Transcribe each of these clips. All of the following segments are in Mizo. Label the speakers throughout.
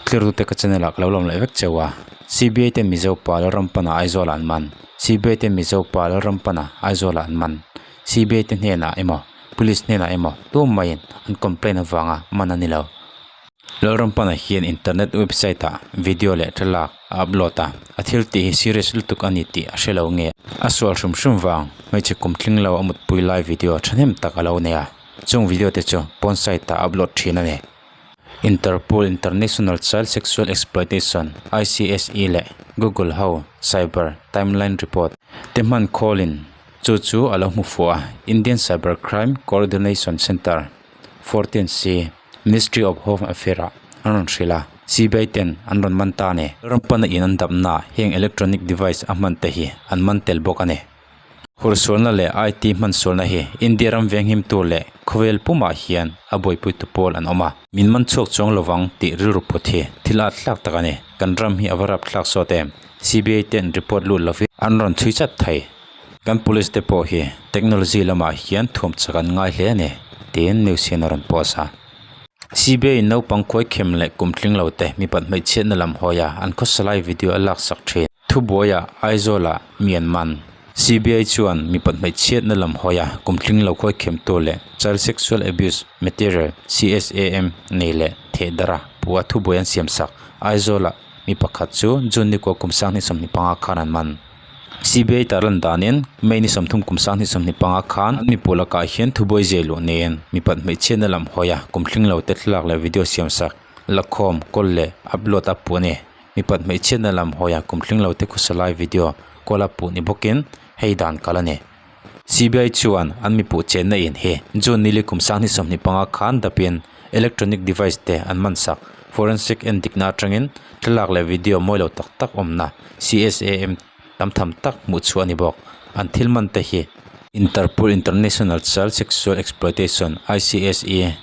Speaker 1: Thlir tute ka channel ah ka lo lawm leh vek cheu a. CBI ten Mizo pa Lalrampana Aizawl ah an man. CBI ten Mizo pa Lalrampana Aizawl ah an man. CBI te hnenah emaw Police hnenah emaw tum maiin an complaint avanga man a ni lo. Lalrampana hian internet website ah video leh thlalak a upload a, a thil tih hi serious lutuk a ni tih a hre lo nge. A sual hrum hrum vang hmeichhe kum tling lo a mutpui lai video thahnem tak a lo nei a, chung video te chu pawn site ah a upload thin a ni. Interpol International Child Sexual Exploitation, ICSE, leh Google ho Cyber Timeline Report te hman khawlin chu chu a lo hmu fuh a, Indian Cyber Crime Coordination Centre, 14C, Ministry of Home Affair ah an rawn hrilh a, CBI ten an rawn man ta a ni. Rampana in an dapna heng electronic device a hman te hi an man tel bawk a ni. Hursualna leh IT hmansualna hi India ram venghimtu leh khawvel pumah hian a buaipuitu pawl an awm a. Min man chhuak chuang lovang tih rilru phut hi thil at hlak tak a ni. Kan ram hi a va rap thlak sawt em? CBI ten report lut lovin an rawn chhui chat thei. Kan police te pawh hi technology lamah hian thuam chak an ngai hle a ni, tiin news hian a rawn post a. CBI in naupang khuai khem leh kum tling lo te mipat hmeichhiatna lam hawi a an khawsalai video a laksak thin. Thubuaia Aizawla mi an man. CBI chuan mipat hmeichhiatna lam hawi a kum tling lo khawi khemtu leh Child Sexual Abuse Material, CSAM, nei leh theh dara pu a thubuai an siam sak. Aizawla mi pakhat chu June ni kua kum sanghnih 25 khan an man. CBI tarlan danin May ni 30 kum sanghnih 25 khan an mipu lakah hian thubuai zeh luh neiin mipat hmeichhiatna lam hawi a kum tling lo te thlalak leh video siam sak, lakhawm, kawl leh upload a pu a ni. Mipat hmeichhiatna lam hawiah kum tling lo te khusa lai video kawl a puh ni bawkin hei dan kal a ni. CBI chuan an mipuh chenna in hi June nili kum sanghnih 25 khan dapin electronic device te an man sak. Forensic en dikna atangin thlalak leh video mawi lo tak tak awmna CSAM tam tham tak hmuh chhuah a ni bawk. An thil man te hi Interpol International Child Sexual Exploitation, ICSE,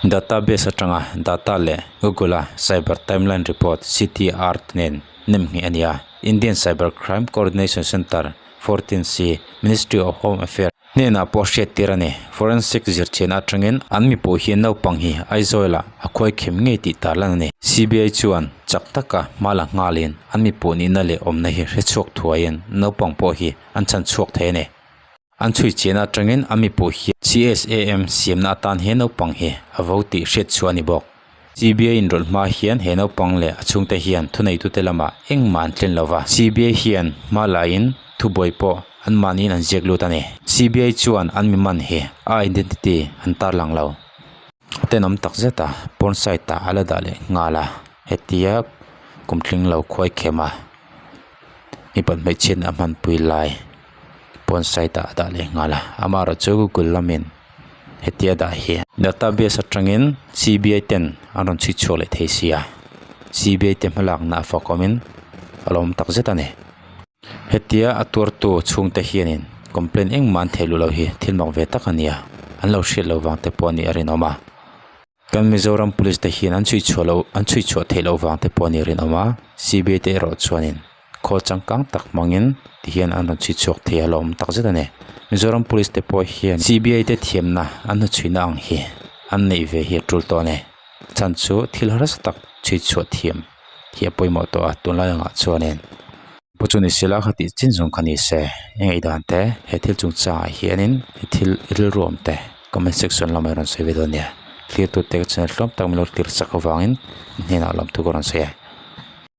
Speaker 1: database atanga data leh Google a Cyber Timeline Report, CTR, te nen nem ngheh a ni a. Indian Cyber Crime Coordination Centre, 14C, Ministry of Home Affairs, Hnenah pawh hriat tir a ni. Forensic zirchian atangin an mipuh hian naupang hi Aizawl-ah a khuai khem ngei tih tarlan a ni. CBI chuan chak taka hma la nghalin an mipuh nihna leh awmna hi hre chhuak thuaiin naupang pawh hi an chhan chhuak thei a ni. An chhui chian atangin an mipuh hian CSAM siamna atan he naupang hi a vo tih hriat chhuah a ni bawk. CBI inrawlh hma hian he naupang leh a chhungte hian thuneitute lamah engmah an thlen lova. CBI hian hma laiin thubuai pawh anmahniin an ziak lut a ni. CBI chuan an mi man hi a identity an tarlang lo. A tenawm tak zet a, porn site ah a la dah leh nghal a, hetia kum tling lo khuai khem a, mipat hmeichhiatna a hmanpui lai porn site ah a dah leh nghal a, amaherawhchu google lamin. Hetia dah hi database atangin CBI ten an rawn chhui chhuak leh thei sia CBI te hmalakna a fak awmin a lawm tak zet a ni. Hetia a tuartu chhungte hianin complaint engmah an theih luh loh hi thil mak ve tak a nia an lo hriat loh vang te pawh a nih a rinawm a. Kan Mizoram police te hian an chhui chhuah loh an chhui chhuah theih loh vang te pawh a nih a rinawm a CBI te erawh chuanin. Khawl changkang tak hmangin tihian an rawn chhui chhuak thei a lawm tak zet a ni. Mizoram Police te pawh hian CBI te thiamna an hnuchhuina ang hi an neih ve hi a tul tawh a ni. Chhan chu thil harsa tak chhui chhuah thiam hi a pawimawh tawh a tunlai angah chuanin. Pu chu ni sela kha tih chin zawng kha ni se eng ei dan te he thil chungchangah hianin he thil rilru awm te comment section lamah i rawn sawi ve dawn nia. Thlir tute ka channel tlawm tak min lo thlir chak avangin hnenah lawmthu ka rawn sawi a.